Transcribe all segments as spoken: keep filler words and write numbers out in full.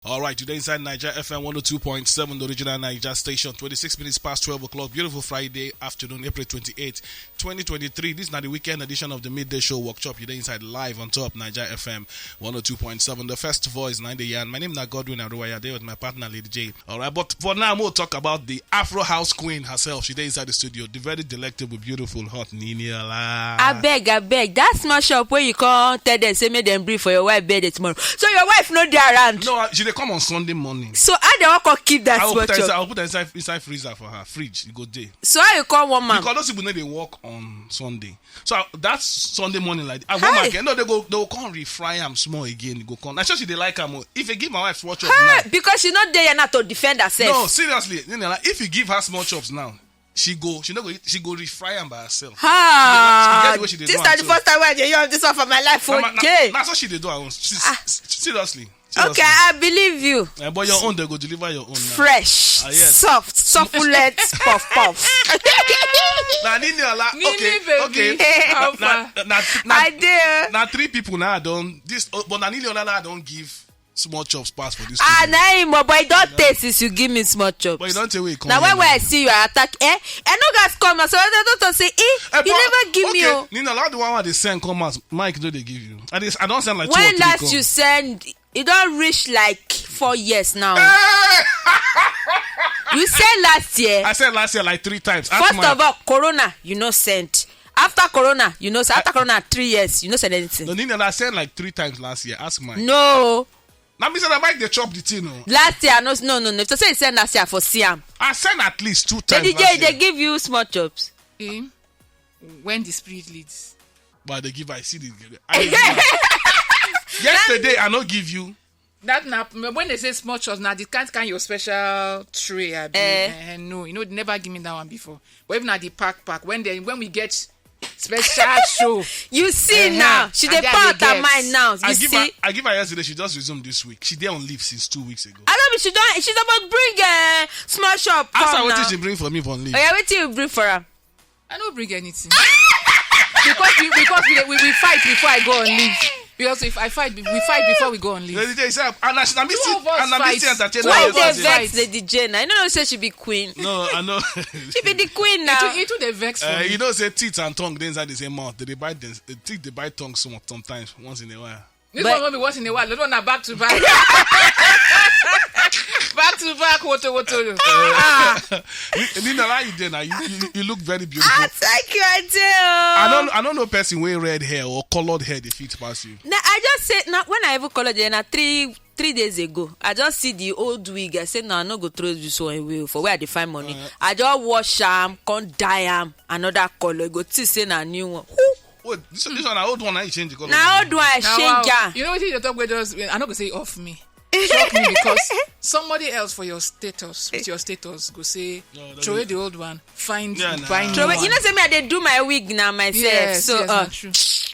All right, today inside Niger F M one oh two point seven, the original Niger station, twenty-six minutes past twelve o'clock. Beautiful Friday afternoon, April twenty-eighth, twenty twenty-three. This is not the weekend edition of the Midday Show Workshop. You're inside live on top Niger F M one oh two point seven, the first voice, ninety Yan. My name is Godwin Aruwaya, there with my partner, Lady J. All right, but for now, we'll talk about the Afro House Queen herself. She's there inside the studio, the very delectable, beautiful, hot Nini Ola. Abeg, abeg, that small shop where you come tell them say make them bring for your wife birthday tomorrow. So your wife no dey around. No, she dey come on Sunday morning. So how they wan come keep that I will small put her inside, I shop? will put her inside, inside freezer for her fridge. You go there. So how you come one man? Because those people know they work on Sunday. So I, that Sunday morning, like I Hi. want again. No, they go, they will come refry am small again. Go come. I sure she dey like am. Oh. If you give my wife small chop Ah, now. Because she not there, you not to defend herself. No, seriously, Nini Ola, if you give her small chops now, she go, she no go, eat- she go refry am by herself. Ah, She get the way she dey this do na am the so. First time I dey hear of this one for my life. Na, na, Okay. Na so she dey do her own. She's, Ah. Seriously. Okay, Seriously. I believe you. Eh, but your own, they go deliver your own now. Fresh, Ah, yes. soft, succulent, puff puff. Na Nini Ola. Nini, Okay, baby. okay. How Na, far? na, na, I dey. Na three people now I don this, oh, but na Nini Ola now I don give small chops pass for this. Ah, studio. Na him, but e don tey since you give me small chops. But you don tey wey you come Na here why when now. I see you, I attack. Eh, I no gats come. So I don talk say, eh, Eh, you but- never give me. Okay, Oh. Nini Ola, the one wey dey send come out, Mike no dey give you. And this, I don send like two or When three last come. You send, e don reach like four years now. Eh! You send last year. I sent last year like three times. Ask First my of all, Corona, you no send. After Corona, you know, so after Corona, three years, you no send anything. No, Nini Ola, I sent like three times last year. Ask Mike. No. Na me say na Mike dey chop the thing o. Last year, I no, no, no, no. If to say you send last year for Siam. I sent at least two times Lady last J, they year. Give you small chops. Eh? When the spirit leads. But I dey give, I see the. I dey give am. Yesterday, I no give you. That na when they say small chops, now the kind kind your special tray. Abi. Eh. Eh, no, you know, they never give me that one before. But even at the park park, when they when we get special show, You see Uh-huh. now, she And dey then pour I out her get- mind now. You I give see. her, I give her yesterday. She just resumed this week. She dey on leave since two weeks ago. I don't be she don't. She suppose bring uh, small shop. Ask Come her now. Wetin she bring for me for leave. Oh yeah, wetin you bring for her? I don't bring anything. Because we, because we, we, we fight before I go on leave. Because if I fight, we fight before we go on leave. Lady J, say, and na, na me Two still, of us and na me fight. still entertain Two her Why of they us yesterday. vex fight. Lady Jane? I don't know say she be queen. No, I know. She be the queen It now. too, it too dey vex for Uh, me. You know, say teeth and tongue dey inside the same mouth. They dey bite them. Uh, teeth dey bite tongue some, sometimes, once in a while. This But- one will be once in a while. This one na back to back. Back to back, woto woto. Ah, Ni- Nina, how you dey now? You, you, you look very beautiful. Ah, thank you, I do. I don't, I don't know person with red hair or colored hair they fit pass you. Now I just say now when I even called you na three three days ago. I just see the old wig. I say no, I no go throw this one away for where I dey find money. I just wash am, come dye am another color. You go see say na new one. Who? Wait, this, this one na old one, now you change the color. Na old one I now, change wow. am. You know what you talk about? Just I no go say off me. Shock me because somebody else for your status, with your status, go say No, no, throw away no. The old one, find Yeah, the nah. find Throw new away. You one. Know say me I dey do my wig now myself. Yes, So yes, uh, na true.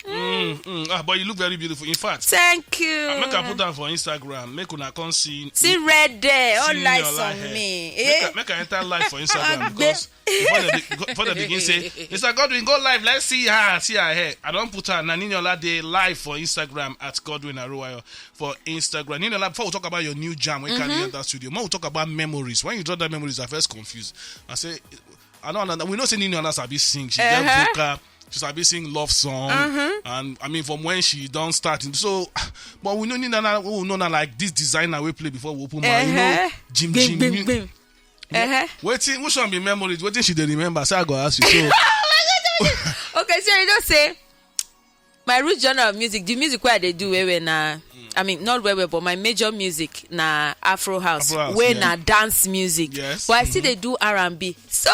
Mm, mm. Ah, but you look very beautiful. In fact, Thank you. I make I put am for Instagram. Make una come see. See red there, all See lights Nini Ola on hair. me. Make, Eh? I, make I enter live for Instagram Agbe. Because before they, be- before they begin say, Mister Godwin, go live. Let's see her, see her hair. I don't put her. Na Nini Ola dey live for Instagram at Godwin Aruwayo for Instagram. Nini Ola, before we talk about your new jam, we carry enter studio. More we talk about memories. When you drop that memories, I first confused. I say, I don't know. We know say Nini Ola sabi sing. She get Uh-huh. vocal. She sabi sing love song, and I mean from when she don start. So, but we know Nini Ola, we know na like this designer we play before we open my, you know, Uh-huh. Jim Gbim, Jim. gbim, New- gbim. Uh-huh. Wetin, which one be memories? Wetin she dey remember? Say I go ask you. So, Okay, so you know say my root genre of music, the music where they do well well na, I mean not well well, but my major music na Afro house, Afro house, where yeah. Na dance music. Yes. But I still they do R and B. So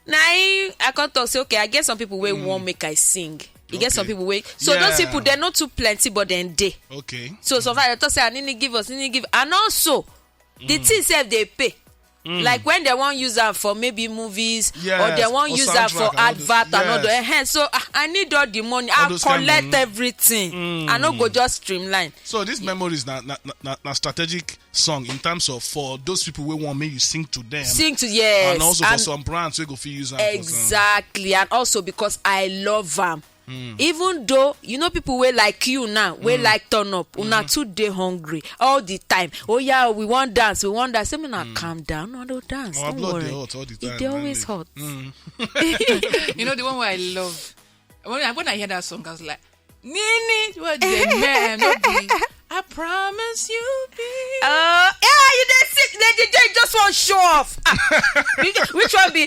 now I, I can't talk say okay, I get some people where won't make I sing. You get some Okay. People where so those Yeah. People they're not too plenty, but then they. Okay. So so far I talk say I need to give us, need to give, and also the thing self they pay. Like when they won't use am for maybe movies or Yes, they won't or use am for soundtrack and all those- advert and all the yes. Ehen, so ah, I need all the money. All I those kind collect money. Everything. I no go just streamline. So these memories na na, na, na, na strategic song in terms of for those people who want me you sing to them. Sing to, yes, And also for and some brands we go fit use am for some. Exactly, and also because I love am. Even though, you know, people wey like you now, wey like turn up, una too dey hungry all the time. Oh yeah, we wan dance, we wan dance. Say, "Make una calm down, una dey dance, don't worry." E dey always hot. You know the one where I love. When I, when I hear that song, I was like, "Nini, what the man? No be, I promise you, be." Uh, yeah, you dey sick. The D J just wan show off. Ah, you dey- which one be?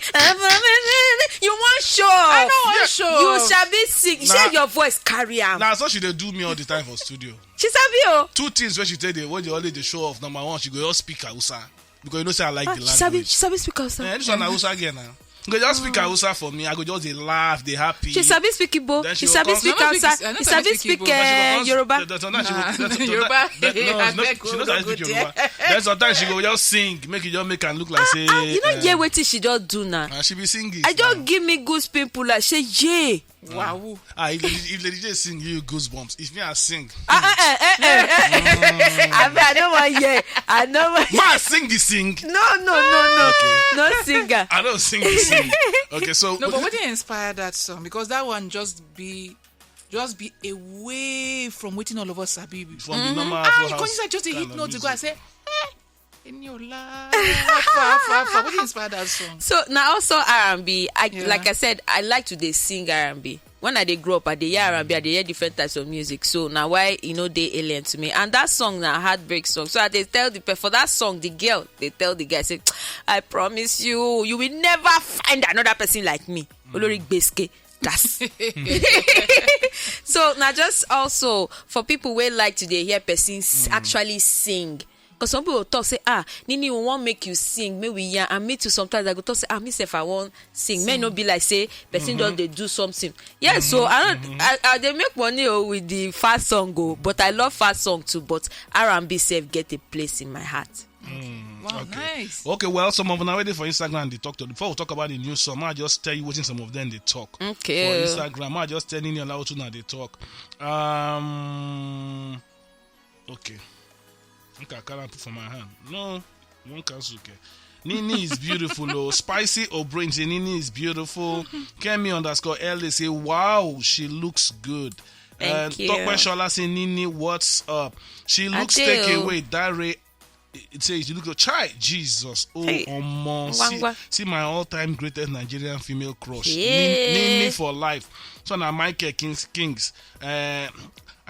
You wan show off? I don't want show. You off. Sabi sing. Nah. Shey your voice carry am. Na so she dey do me all the time for studio. She sabi o. Two things wey she take dey wey dey always dey show off. Number one, she go just speak Hausa because you know say I like Ah, the she sabi. language. She sabi speak Hausa. Eh, this one na Hausa girl na. You go just speak Hausa for me. I go just dey laugh, dey happy. She sabi speak Igbo. Then She she sabi go speak come- Hausa. I no She sabi sabi speak speak Igbo. uh, Then she go Yoruba. come- then- then she go- Nah, then- then- Yoruba, then- no, abeg, she no no sabi go speak there. Yoruba. Then sometimes she go just sing, make you just make am look like say. Ah, you no eh, hear wetin she just do now. ah, she be singing. I just give me goose pimple like say, "Yay." Wow. Ah, if Lady, if Lady J sing, you goosebumps. If me I sing, Ah, eh, eh, eh, eh, eh. I mean, I don't want hear. I don't want. Ma sing the sing. No, no, no, no, no singer. I don't sing the sing. Okay, so No, but what did inspire that song? Because that one just be, just be away from wetin all of us sabi. From the normal Ah, Afro you house can't just say kind hit of note to go music. and say, "Eh, in your life." Far, far, far. What did inspire that song? So now also R and B. I Yeah. Like I said, I like to dey sing R and B. When I dey grow up, I dey hear R and B, I dey hear different types of music. So now why e no dey alien to me? And that song na heartbreak song. So I dey tell the pe- for that song, the girl dey tell the guy say, "I promise you, you will never find another person like me." Olori Gbeske. That's so now just also for people wey like to dey hear person s- actually sing. Because some people talk say, "Ah, Nini, we wan make you sing, make we yarn." And me too, sometimes I go talk say, "Ah, me sef, I wan sing." May no be like say person just dey do something. Yeah, so I don't, I, I dey make money oh, with the fast song oh, but I love fast song too. But R and B sef get a place in my heart. Wow, Okay. Nice. Okay, well, some of them already for Instagram they talk to. Before we talk about the new song, I just tell you what some of them they talk. Okay. For Instagram, I just tell Nini Olaotu now they talk. Um, okay. Okay, I can't put for my hand. No, one cancel. Okay. Nini is beautiful. Oh, Spicy O'Brien say Nini is beautiful. Kemi underscore L A say, "Wow, she looks good." Thank and you. Tokwe Shola say, "Nini, what's up?" She looks do. Take away. Dare, it says, "You look a child." Jesus. Oh, Hey. Omo. Ngwa, See, ngwa. See my all-time greatest Nigerian female crush. Yeah. Nini, Nini for life. So now Michael Kings Kings. Uh,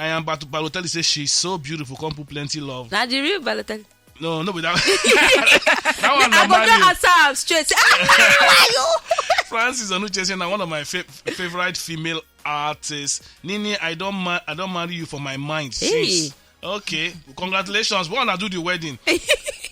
I am Batu Balotelli says she's so beautiful. Come put plenty love. Now the real Balotelli. No, no, but that, that one I na go just Mario. Answer am straight. Say, "Ah, why you?" Francis Onuche say na one of my fa- favorite female artists. Nini, I don't ma- I don't marry you for my mind. Hey. Since. Okay, congratulations. When I do the wedding.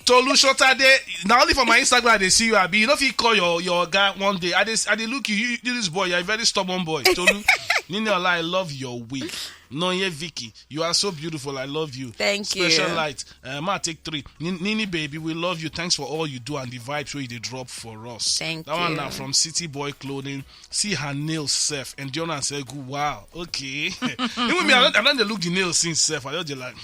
Tolu Shotade, now only for my Instagram they see you. Abi, you know if you call your your guy one day, I dey I dey look you, you, you this boy, you're a very stubborn boy. Tolu, Nini Ola, I love your wig. Noye Vicky, you are so beautiful. I love you. Thank Special you. Light. Uh, ma take three. Nin- Nini baby, we love you. Thanks for all you do and the vibes wey you dey drop for us. Thank That one you. Now from City Boy Clothing. See her nails self. Endurance Egu. Wow. Okay. Even me, I don't, I don't dey look the nails since self. I just dey like,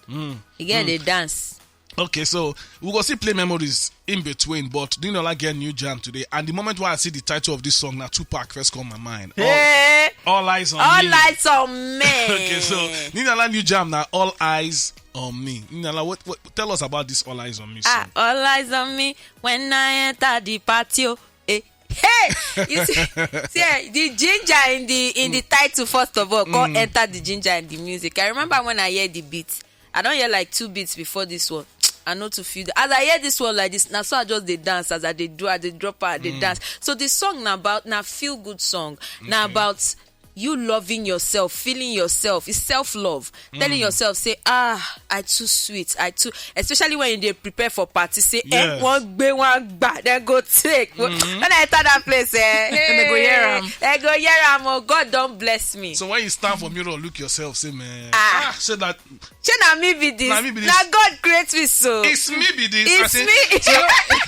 hmm. You get the dance. Okay, so we go see play memories in between, but Nini Ola get new jam today. And the moment where I see the title of this song, now Tupac first come my mind. All, Hey, all eyes on all me. Eyes on me. Okay, so Nini Ola new jam now, all eyes on me. Nini Ola, what, what, tell us about this all eyes on me song. Ah, all eyes on me when I enter the patio. Eh. Hey, you see, see eh, the ginger in the in the title first of all, come enter the ginger in the music. I remember when I hear the beat. I don't hear like two beats before this one. I know to feel the, as I hear this one like this, now so I just dey dance as I dey do, I dey drop, I dey dance. So the song na about na feel good song, na about you loving yourself, feeling yourself. It's self love, telling yourself say, "Ah, I too sweet, I too." Especially when you dey prepare for party, say, "Eh, Yes. One gbe, one gba, then go take." When I enter that place, eh, They go hear am. They go hear am. Oh, God don't bless me. So when you stand for mirror, look yourself, say, "Man, Ah. ah, say that Shey na me be this. Na me be this. Na God create me so. It's me be this." It's I say, me.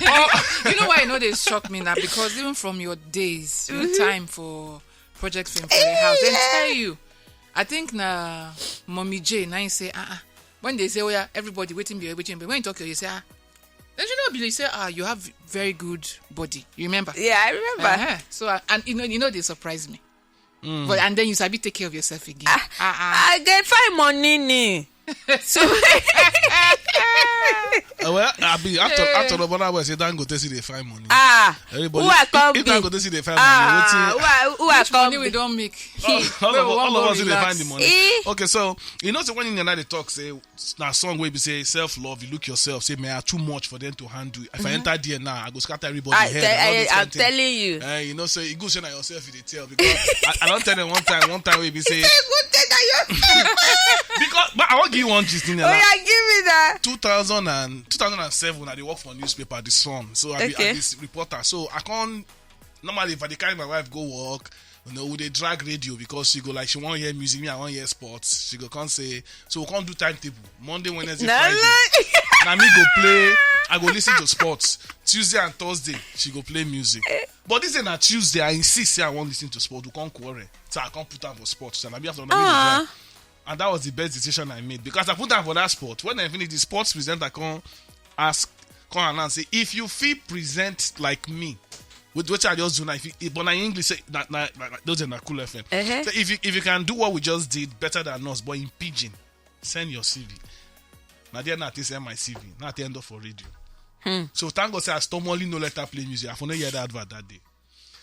"Oh, You know why I know they shock me now? Because even from your days, your time for Project Film for the house, they tell you. I think na Mommy J, now you say, "Ah, ah." When they say, "Oh yeah, everybody waiting be waiting be." When you talk, you say, "Ah." Then you know, you say, "Ah, you have very good body." You remember? Yeah, I remember. Uh-huh. So, uh, and you know, you know, they surprised me. But and then you sabi take care of yourself again. Ah, ah. I get fine money ni. So Uh, well, I be after after the one I say Dangote see dey find money. Ah, Everybody, who I come if be? Dangote see dey find Ah, money, who I, who I Which come money we be? Don't make. all, Wait, all, we of, wan all go of us see dey relax. Find the money. Eh? Okay, so you know, so when you and I dey talk, say na song wey be say self love, you look yourself, say man, I too much for them to handle. If I enter there now, I go scatter everybody I, head. I, and all I, those I'm kind things. Telling you. Eh, you know, so e good say na yourself you dey tell because I, I don't tell them one time, one time we be say Say good thing that you. Because but I wan give you one gist in Oh yeah, give me that. two thousand and two thousand and seven, I dey work for newspaper, The Sun. So I be, Okay. I be s- reporter. So I can't normally if I dey carry my wife go work, you know, we dey drag radio because she go like she wan hear music, me I wan hear sports. She go come say, so we come do timetable. Monday, Wednesday, No, Friday. like- Na me go play. I go listen to sports. Tuesday and Thursday, she go play music. But this day na Tuesday, I insist say I wan listen to sports. We come quarrel. So I come put am for sports. So na me after na me dey Ah. drive. And that was the best decision I made because I put am for that sport. When I finish, the sports presenter come ask, come announce say if you fit present like me with what I just do now, if you, but na English say na, na, na, na- those are na Cool F M. Uh-huh. So if you if you can do what we just did better than us, but in pidgin, send your C V. Now there now I send my C V. Now I end up for radio. So thank God say I stumblingly no let her play music. I for no hear that advert that day.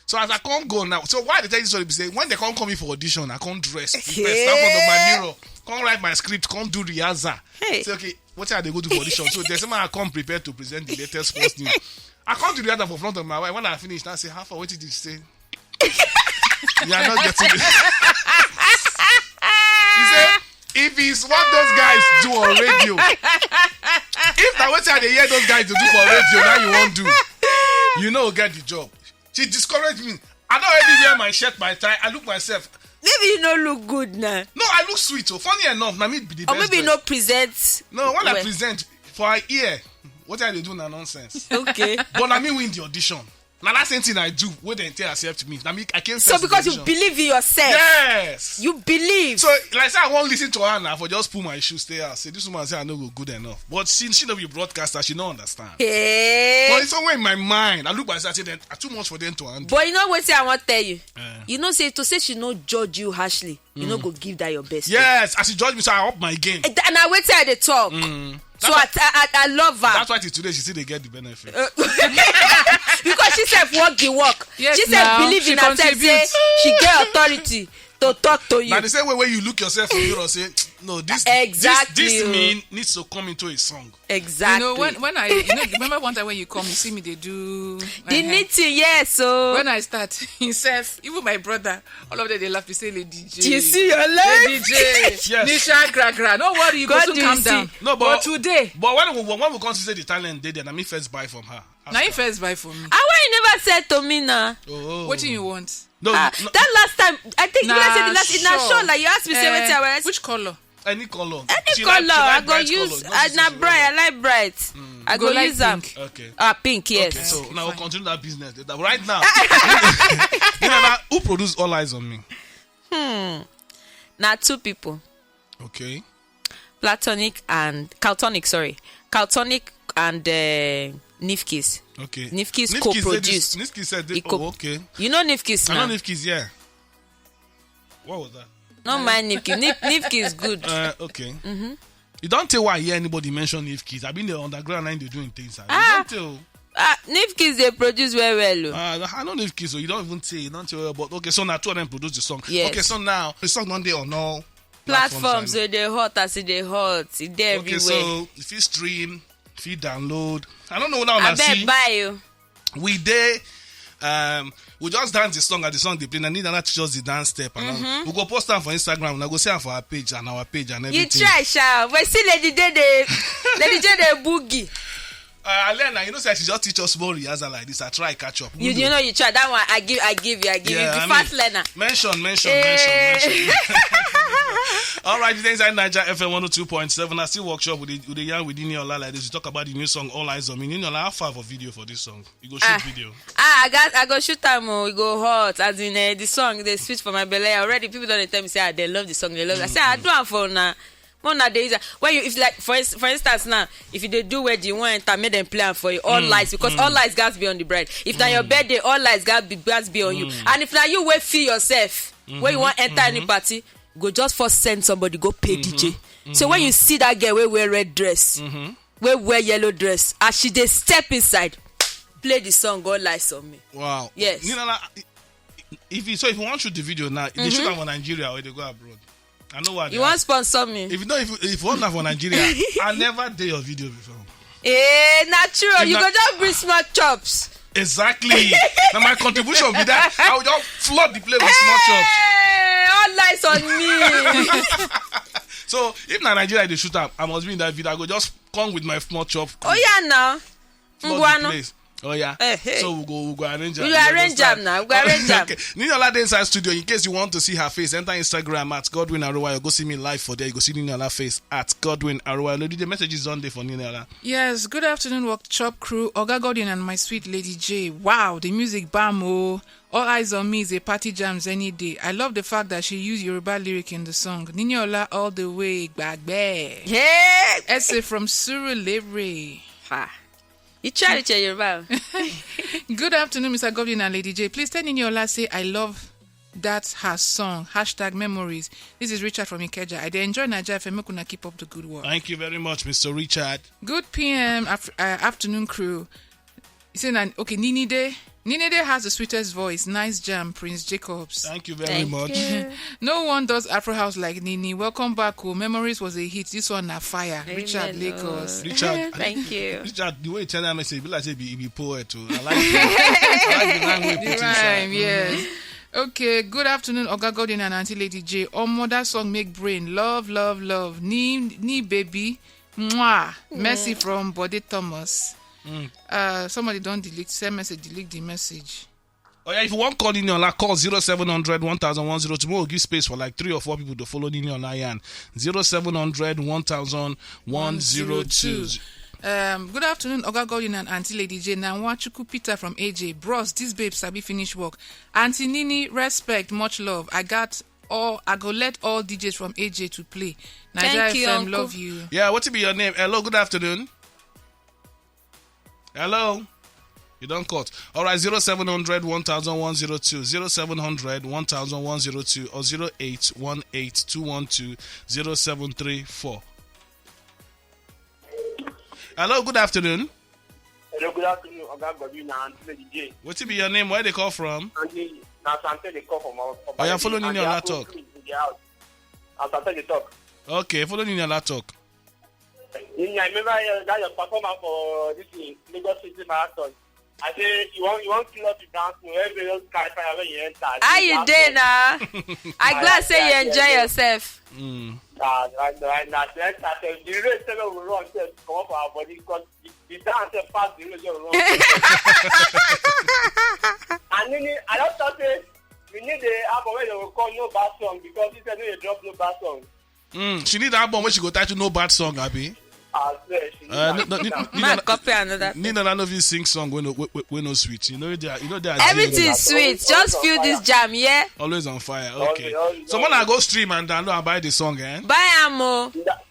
So as I can't go now, so why they tell you sorry be say when they can't call me for audition, I can't dress, prepare, stand front of my mirror, can't write my script, can't do rehearsal. Hey. Say okay, what are they go do for audition? So there's someone I come prepared to present the latest sports news. I can't do rehearsal for front of my wife. When I finish, I say, how far? What did you say? You are not getting it. He said, if it's what those guys do on radio, if na wetin I dey hear those guys dey do for radio, now you won't do. You know, get the job. She discouraged me. I don't even wear my shirt, my tie. I look myself. Maybe you no look good now. No, I look sweet. Oh, funny enough, na me be the Or best maybe you dress. No present. No, when I Well. Present for her ear, what are they doing na nonsense? Okay. But na me win the audition. Na that same thing I do wey dem take accept me. Na me I came So first in the because you audition. Believe in yourself, Yes. You believe. So like say I wan listen to her now for just pull my shoes, stay out. Say this woman say I no go good enough. But since she no be broadcaster, she no understand. Hey. But it's somewhere in my mind. I look by say I say then I too much for them to handle. But you know what I want to tell you. Eh. You know, say to say she no judge you harshly. You no go give that your best. Yes, as she judge me, so I up my game. And I wait till they talk. So I, I, I, I love her. That's why till today she still dey get the benefit. Because she said work the work. Yes, She said now. Believe She in herself. Say Contributes. She get authority to talk to you. Na the same way wey you look yourself in mirror say no this Exactly, this this oh. mean needs to come into a song. Exactly. You know when when I you know remember one time when you come, you see me they do The knitting, yes. So When I start himself, even my brother, all of them they laugh. They say, "Lady J, You see your life? Lady J, Yes. Nisha Gra Gra. Don't worry, you go God soon do calm you see? Down." No, But but- today, But when we when we come to say the talent dey there, na me first buy from her. Now you first buy for me. Ah, why you never said to me now? Oh. What do you want? No, Ah, no, that last time, I think you know, say the last in a Sure. show, like you asked me, say Eh, wetin I was. Which color? Any color. Any She color, like- she like I go bright use. colors, not Ah, just na color. bright. I like bright. I go, Go like use am. pink. Okay. Ah, pink, yes. Okay, so now we'll Fine. Continue that business later. Right now, you know, now, who produce All Eyes on Me? Hmm. Now two people, Okay. Platonic and Caltonic. Sorry, Caltonic and uh, Nifkis. Okay. Nifkis Nifkis said co-produced. This- Nifkis said, this, He co- oh, okay. You know Nifkis I now. know Nifkis, yeah. What was that? Not mind Nifkis. Nif- Nifkis is good. Uh, okay. Mm-hmm. You don't tell why I hear anybody mention Nifkis. I've been there underground and they're doing things. I Ah. Don't tell. Ah, Nifkis they produce well, well. Oh. Uh, I know Nifkis, so you don't even say, you don't tell. But okay, so now two of them produce the song. Yes. Okay, so now the song don't dey on all Platforms right? Where they hot as they hot, it there Okay, everywhere. So if you stream, if you download, I don't know now. I See, bet buy you. We dey. Um, we just dance the song and the song they play. I need another teach us the dance step. And all. We go post them for Instagram. And I go see am for our page and our page and Mm-hmm. You everything. Try, sha. We see Lady J, they, Lady J, they boogie. Uh, Alena, you know, say she just teach us more rehearsal like this. I try catch up. You, Good you o. Know, you try that one. I give, I give you, I give Yeah, you. The I fast mean, learner. Mention, mention, Eh. mention. All right, it's inside Niger F M one oh two point seven. I still workshop with the with the young with Nini Ola like this. You talk about the new song All Eyes on Me. Nini Ola, how far for video for this song? You go shoot Ah. Video. Ah, I got, I go shoot time. Oh, we go hot. As in uh, the song, they switch for my belly already. People don't tell me say ah, they love the song, they love. It. I say I do am for now. Una dey use am. When you, if, like, for ins- for instance now, if you dey do wedding, you wan enter, make dem play am for you, all lights, because all lights gats be on the bride. If na your birthday, all lights gats be gats be on you. And if na you wey feel yourself, when you wan enter any party, go just first send somebody go pay DJ. So when you see that girl wey wear red dress, wey wear yellow dress, as she dey step inside, play the song, all eyes on me. Wow. Yes. Nina, na- if you so if you wan shoot the video now, they shoot am for Nigeria or they go abroad. I know why. You wan sponsor me? If you know, if if you wan na for Nigeria, I never dey your video before. Eh, na true. If You na- go just bring small chops. Exactly. Now my contribution be that I will just flood the place with small chops. Hey, all eyes on me. So if na Nigeria dey shoot am, I must be in that video. I go just come with my small chop. Oh yeah, now. Flood the Ngwanu. place. Oh yeah. Eh, hey. So we go we go arrange am. We go You arrange understand? am now. We go arrange am. Okay. Niniola dey inside studio. In case you want to see her face, enter Instagram at Godwin Arowa. You go see me live for there. You go see Niniola face at Godwin Arowa. Lady, the message is on there for Niniola. Yes, good afternoon, Workshop crew. Oga Godwin and my sweet Lady J. Wow, the music bam oh. All eyes on me is a party jams any day. I love the fact that she used Yoruba lyric in the song. Niniola all the way, gbagbe. Hey. Essay from Surulere. Ha. You try with your Yoruba. Good afternoon, Mister Governor and Lady J. Please tell Niniola say I love that her song. Hashtag memories. This is Richard from Ikeja. I dey enjoy Nigeria F M. Make una keep up the good work. Thank you very much, Mister Richard. Good P M af- uh, afternoon crew. You say na okay, Nini Day. Nini Day has the sweetest voice. Nice jam, Prince Jacobs. Thank you very Thank much. you. No one does Afro House like Nini. Welcome back, oh. Memories was a hit. This one na fire. Richard Amen, Lagos. oh. Richard, Thank you. Richard, the way you tell that message, be like say be, be poet too. I like the, I like the language. The put inside. rhyme, Mm. yes. Okay, good afternoon, Oga Godwin and Auntie Lady J. Omo, that song make brain. Love, love, love. Ni, ni baby. Mwah. Mercy from Bode Thomas. Mm. Uh, somebody don't delete, send message, delete the message. Oh yeah, if you want call in your la call zero seven hundred one thousand one zero two. We'll give space for like three or four people to follow in your line. Zero seven hundred one thousand one zero two. Um, good afternoon, Oga Godwin and Auntie Lady J. Now, Wachuku Peter from A J. Bros, this babe sabi finish work. Auntie Nini, respect, much love. I got all. I go let all D Js from A J to play. Nigeria Thank you, F M, uncle. Love you. Yeah, what be your name? Hello, good afternoon. Hello. You don't cut. All right, zero seven hundred one thousand one zero two, zero seven hundred one thousand one zero two, or zero eight one eight two one two zero seven three four. Hello, good afternoon. Hello, good afternoon, Oga Godwin and Auntie Lady J. What be your name? Where they call from? Auntie, na Sante dey call from our. Oh, yeah, follow Nini Ola talk. Asante dey talk. Okay, follow Nini Ola talk. Nini, I remember uh, that your performance for this thing, Lagos City Marathon. I say you want you want kill up the dance move. Everybody just carry fire when you enter. How you dey now? I glad say you enjoy yourself. Mm. Ah, right, right now, so let's start. The race seven will run, sef, come up our body because the, the dance sef pass the race just run. And Nini, I don't talk say we need the album where they will call no bad song because this time they drop no bad song. Mm, she need album where she go title no bad song, abi? I swear, she need Uh, that. no, no, Ni- Ni- Nina, Man, copy another thing. Nina, I know if you sing song when no, when, when no sweet. You know they are, you know they are Everything G N. sweet. Just feel this jam, yeah. Always on fire. Okay. Always, always, So when I always. go stream and download and buy the song, eh? Buy am o. That,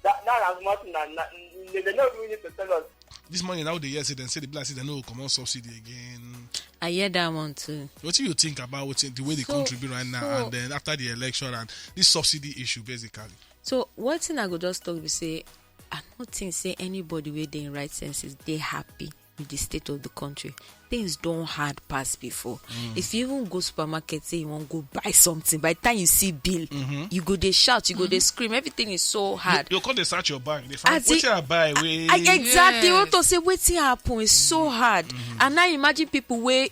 that, that has nothing. That, that, they, they don't really need to tell us. This morning now they hear say they say the black say they no come on subsidy again. I hear that one too. What do you think about what the way the So, country be right now so and then after the election and this subsidy issue basically? So one thing I go just talk be say I no think say anybody wey dey in right senses dey happy with the state of the country. Things don hard pass before. If you even go supermarket say you wan go buy something, by the time you see bill, you go dey shout, you go dey scream. Everything is so hard. You, you come dey search your bank, dey find As wetin in- I buy. Wey I, exactly. Yes. What to say? Wetin happen is so hard. And now imagine people wey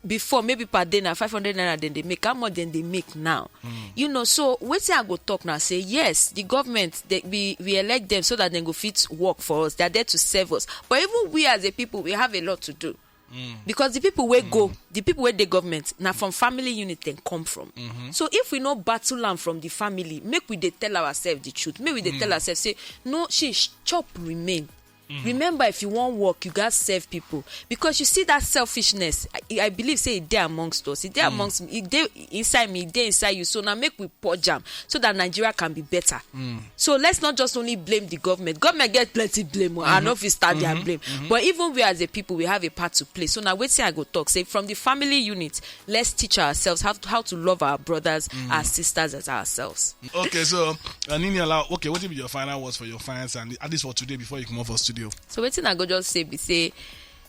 before maybe per day na five hundred naira dem dey make. How much dem dey make now? You know, so wetin I go talk now say yes, the government, they, we we elect them so that they go fit work for us. They are there to serve us. But even we as a people, we have a lot to do. Because the people wey go, the people wey dey government, na from family unit dem come from. So if we no battle am from the family, make we dey tell ourselves the truth. Make we dey tell ourselves say no, she sh- chop remain. Remember, if you wan work, you gats serve people, because you see that selfishness. I, I believe say e dey amongst us, e dey amongst me, e dey inside me, e dey inside you. So now make we purge am so that Nigeria can be better. So let's not just only blame the government. Government get plenty blame, oh, I no fit start their blame. But even we as a people, we have a part to play. So now wetin I go talk say from the family unit, let's teach ourselves how to, how to love our brothers, our sisters as ourselves. Okay, so uh, Nini Ola, okay, what will be your final words for your fans and at least for today before you come off for studio? So wetin I go just say be say,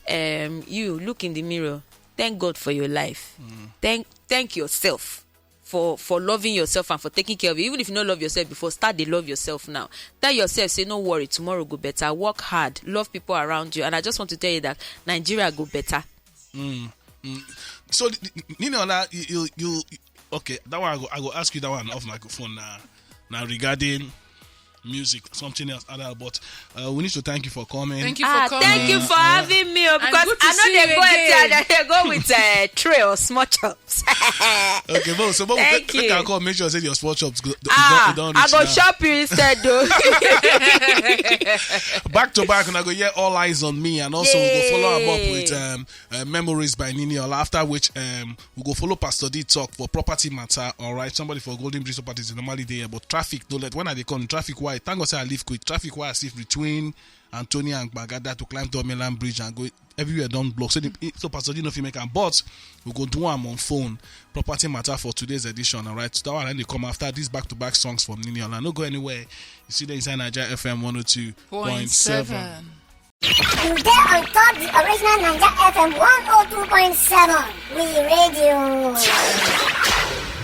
um, you look in the mirror, thank God for your life, thank thank yourself for for loving yourself and for taking care of you. Even if you no love yourself before, start dey love yourself now. Tell yourself say no worry, tomorrow go better. Work hard, love people around you, and I just want to tell you that Nigeria go better. So, Nini Ola, you, you, you, okay, that one I go, I go ask you that one off microphone now. Now regarding music, something else, other, but uh, we need to thank you for coming. Thank you for Ah, coming. Thank you for having me, oh, And because good to I know see they you go again. Empty, I go with uh, tray or small chops. Okay, but so but Thank we, we you. Can call, make sure say your small chops go, Ah, don't, don't I reach go now. Shop you instead, though. Back to back, and I go hear All Eyes on Me, and also we go follow up Yay. With um, uh, Memories by Nini Ola. After which, um, we go follow Pastor D talk for property matter. All right, somebody for Golden Bridge Properties is normally there, but traffic no let. When I dey come, traffic why? Thank God say I live quick. Traffic why I see between Antonia and Gbagada to climb to Mainland Bridge and go everywhere don't block. So, the, so Pastor D no fit make am, but we go do am on phone. Property matter for today's edition. All right, so that one then they come after these back to back songs from Nini Ola. No go anywhere. You see the inside Niger F M one oh two point seven. You dey on top the original Naija F M one oh two point seven. We radio.